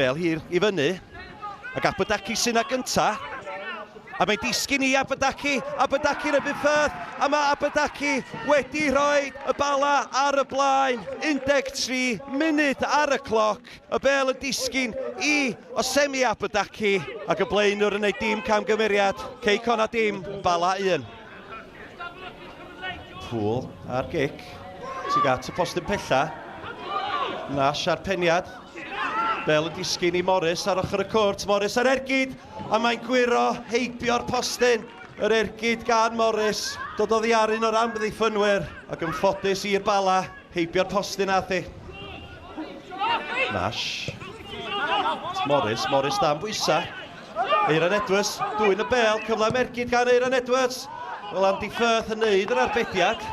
Bel hir i fyny. Ac Abadaki sy'n na gynta. A mae'n disgyn i Abadaki. Abadaki yn erbyn Firth. A mae Abadaki wedi rhoi y Bala ar y blaen. 13 munud ar y cloc. Y bel yn disgyn i Osemi Abadaki. Ac y blaenwr yn gwneud dim camgymeriad. Cei Connah dim, Bala 1. Pŵl a'r gic. Tuag at y postyn pella. Nash a'r peniad. Bel yn disgyn i Morris ar ochr y cwrt. Morris ar ergyd. A mae'n gwyro heibio'r postyn. Yr ergyd gan Morris. Dod oddi ar un o'r amddiffynwyr. Ac yn ffodus i'r Bala. Heibio'r postyn ath hi. Nash. Morris. Morris dan bwysau. Eiran Edwards, dwyn y bel, cyfle am ergyd gan Eiran Edwards. Wel, Andy Firth yn neud yr arbediad.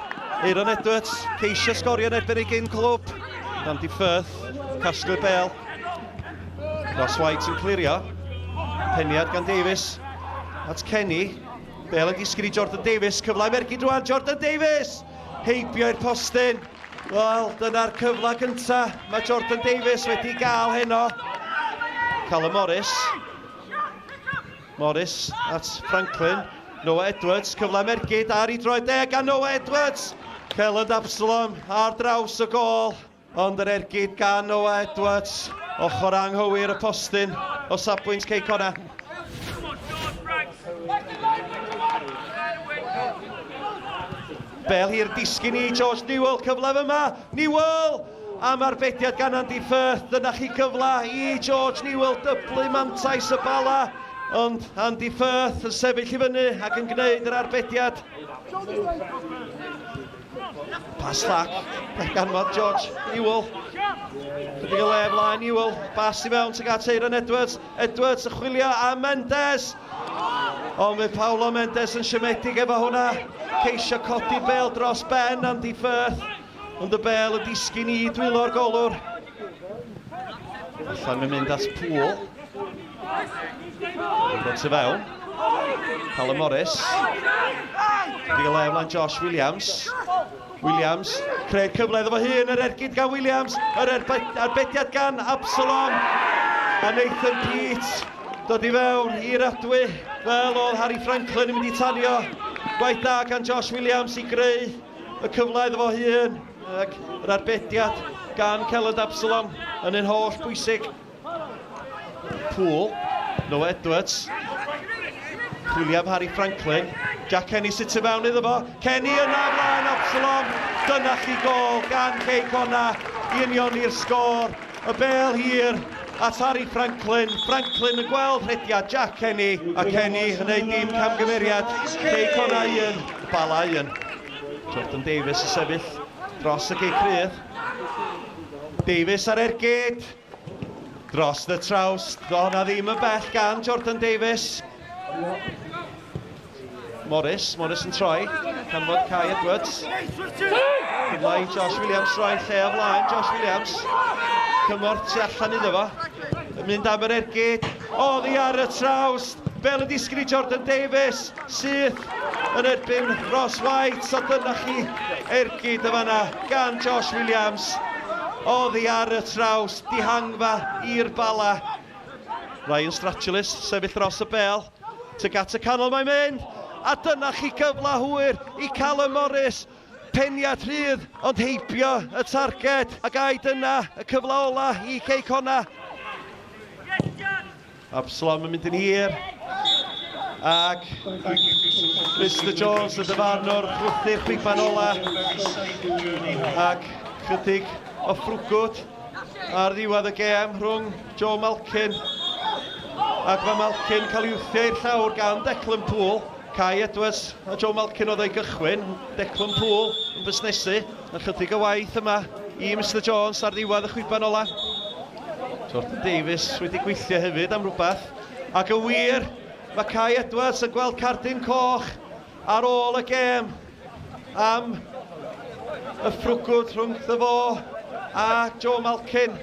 Eiran Edwards, ceisio sgorio yn erbyn ei gyn clwb. Andy Firth, casglu'r bel. Ross White yn clirio. Peniad gan Davies at Kenny. Bel yn disgyn i Jordan Davies. Cyfle am ergyd rwan, Jordan Davies! Heibio i'r postyn. Wel, dyna'r cyfle gynta mae Jordan Davies wedi gael heno. Callum Morris. Morris at Franklin. Noah Edwards, cyfle am ergyd ar ei droed deg a Noah Edwards. Kelland Absalom ar draws y gôl. Ond yr ergyd gan Noah Edwards. Ochr anghywir y postyn o safbwynt Cei Connah. Bel hir disgyn i George Newell, cyfle fyma, Newell! Am arbediad gan Andy Firth, dyna chi gyfle i George Newell dyblu mantais y Bala, ond Andy Firth yn sefyll i fyny ac yn gwneud yr arbediad. Pas llac, ganfod George Newell. Chydig o le flaen Newell, bas i mewn tuag at Aaron Edwards. Edwards yn chwilio am Mendes. Ond mae Paulo Mendes yn siomedig efo hwnna. Ceisio codi bel dros ben Andy Firth. Ond y bel yn disgyn i dwylo'r golwr. Allan mae'n mynd at Poole. Dod tu fewn. Callum Morris. Wedi gael le Josh Williams. Williams, creu'r cyfle iddo fo hun, yr ergyd gan Williams, yr arbediad gan Absalom, a Nathan Peat dod i fewn i'r adwy, fel oedd Harry Franklin yn mynd i tanio. Gwaith da gan Josh Williams i greu y cyfle iddo fo hun, ac yr arbediad gan Kelland Absalom yn un holl bwysig. Poole, Noah Edwards, chwilio am Harry Franklin, Jack Kenny sy'n tu fewn iddo fo, Kenny yna flaen Absalom, dyna chi gol gan Cei Connah i unioni'r sgôr, y bel hir at Harry Franklin, Franklin yn gweld rhediad Jack Kenny, a Kenny yn gwneud dim camgymeriad, Cei Connah 1, Bala 1. Jordan Davies yn sefyll dros y gic rydd. Davies ar ergyd, Dros y trawst, do hwnna ddim yn bell gan Jordan Davies. Morris, Morris yn troi, canfod Kai Edwards. Cyfle i Josh Williams roi lle o flaen Josh Williams. Cymorth tu allan iddo fo. Yn mynd am yr ergyd. Oddi ar y trawst. Bel yn disgyn i Jordan Davies. Syth yn erbyn Ross White. So dyna chi ergyd y fanna gan Josh Williams. Oddi ar y traws, dihangfa i'r Bala. Ryan Stratulis sefyll dros y bel. Tuag at y canol mae'n mynd. A dyna chi gyfle hwyr i Callum Morris. Peniad rhydd, ond heibio y targed. Ac ai dyna y cyfle ola i Cei Connah. Absalom yn mynd yn hir. Ac Mr Jones y dyfarnwr chwythu'r chwiban ola. Ac chydig o ffrwgwd ar ddiwedd y gêm rhwng Joe Malkin. Ac mae Malkin cael ei wthio i'r llawr gan Declan Poole. Kai Edwards a Joe Malkin oedd o'i gychwyn. Declan Poole yn busnesu. A chydig o waith yma i Mr Jones ar ddiwedd y chwiban ola. Jordan Davies wedi gweithio hefyd am rhywbeth. Ac yn wir, mae Kai Edwards yn gweld cardyn coch ar ôl y gêm am y ffrwgwd rhwng fo a Joe Malkin.